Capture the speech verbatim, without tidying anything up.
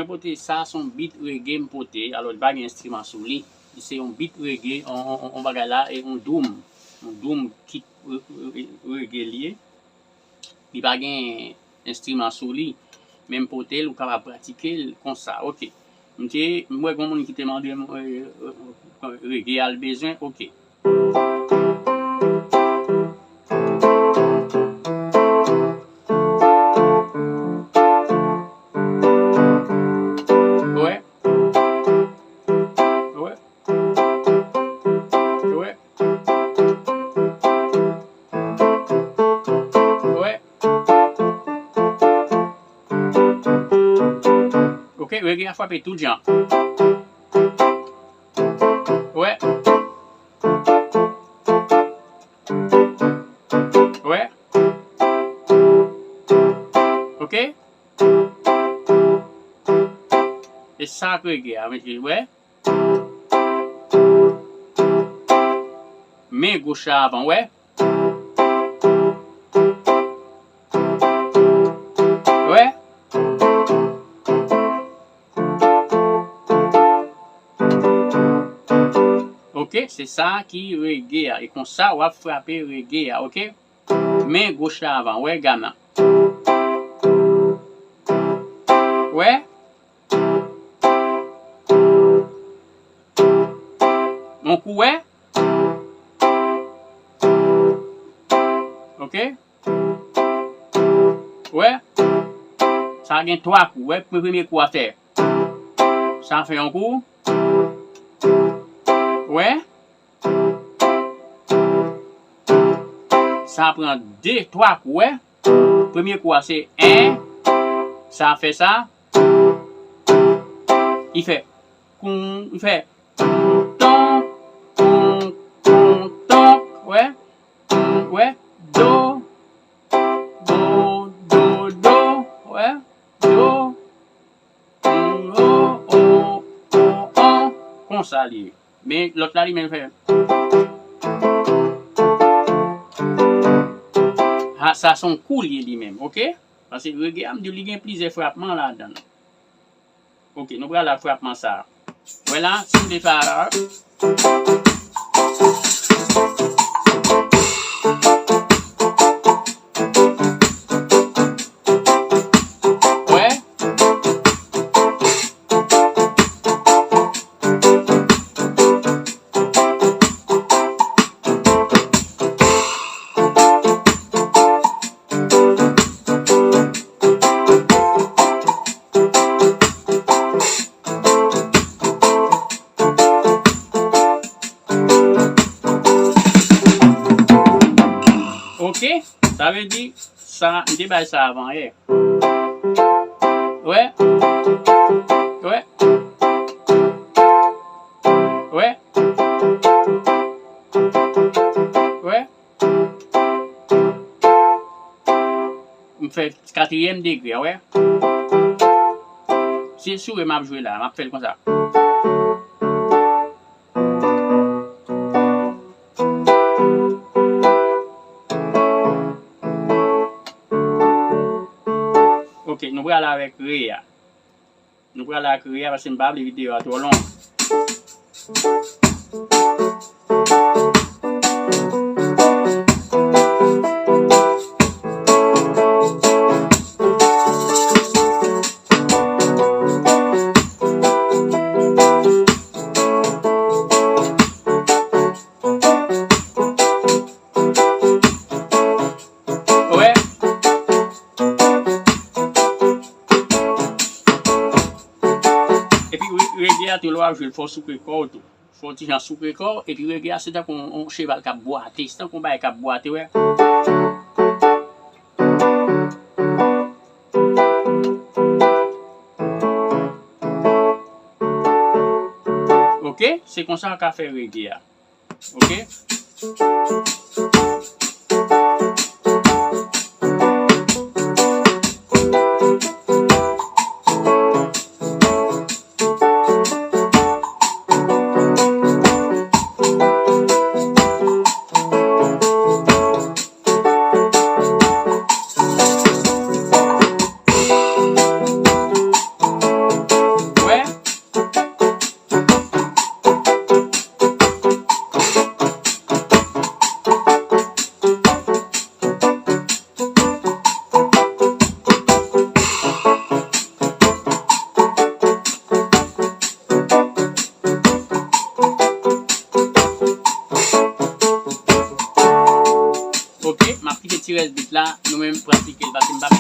Pote sa, se yon beat reggae m pote. Alò, li pa gen enstriman sou li. Se yon beat reggae, on, on, on, on bagay la, e yon doum. Yon doum kit re-, re-, reggae li ye. Li pa gen enstriman sou li. Men m pote l, ou kapab pratike l konsa. Ok. M te, m wè gen moun ki te mande m, eh, eh, reggae a l bezwen. Ok. Wè. Wè. Wè. Wè. Ok, reggae a frape tout jan. Wè. Wè. Ok. E sa k reggae a, mesye, wè. Men goch la avan, wè. Wè. Ok, se sa ki reggae a. E konsa w ap frape reggae a, ok? Men goch la avan, wè gam nan. Wè? Yon kou, wè? Ok? Wè? Sa gen twa kou, wè? Premye kou a fè. Sa fè yon kou. Wè? Sa pran de, twa kou, wè. Premye kou a se en, sa fè sa. Li fè koun, li fè ton, ton, ton, ton, wè. Wè. Do, do, do, do, wè. Do. O, o, o, o. Konsa li ye. Men lòt la li menm fè. Ha, sa se yon kou li ye li menm, ok? Paske reggae a, m di w, li gen plizyè frapman ladan l. Ok, nou pral ak frapman sa a. Wè la, si w vle fè a, wè. Ok, sa vle di sa, m te bay sa avan yè. Wè. Wè. Wè. Wè. M fè katriyèm degre a, wè. Se sou re m ap jwe la, m ap fè l konsa. Ok, nou prale avèk re a. Nou prale ak re a paske m pa vle videyo a twò long. Wè. Epi re-, reggae a tou lè w ap jwe l, fò w souke kò w tou. Fò w ti jan souke kò w, epi reggae a se tankou yon, yon cheval k ap bwate, se tankou yon bagay k ap bwate, wè. Ok, se konsa w ka fè reggae a. Ok. Rès bit la, nou menm pratike l, paske m pa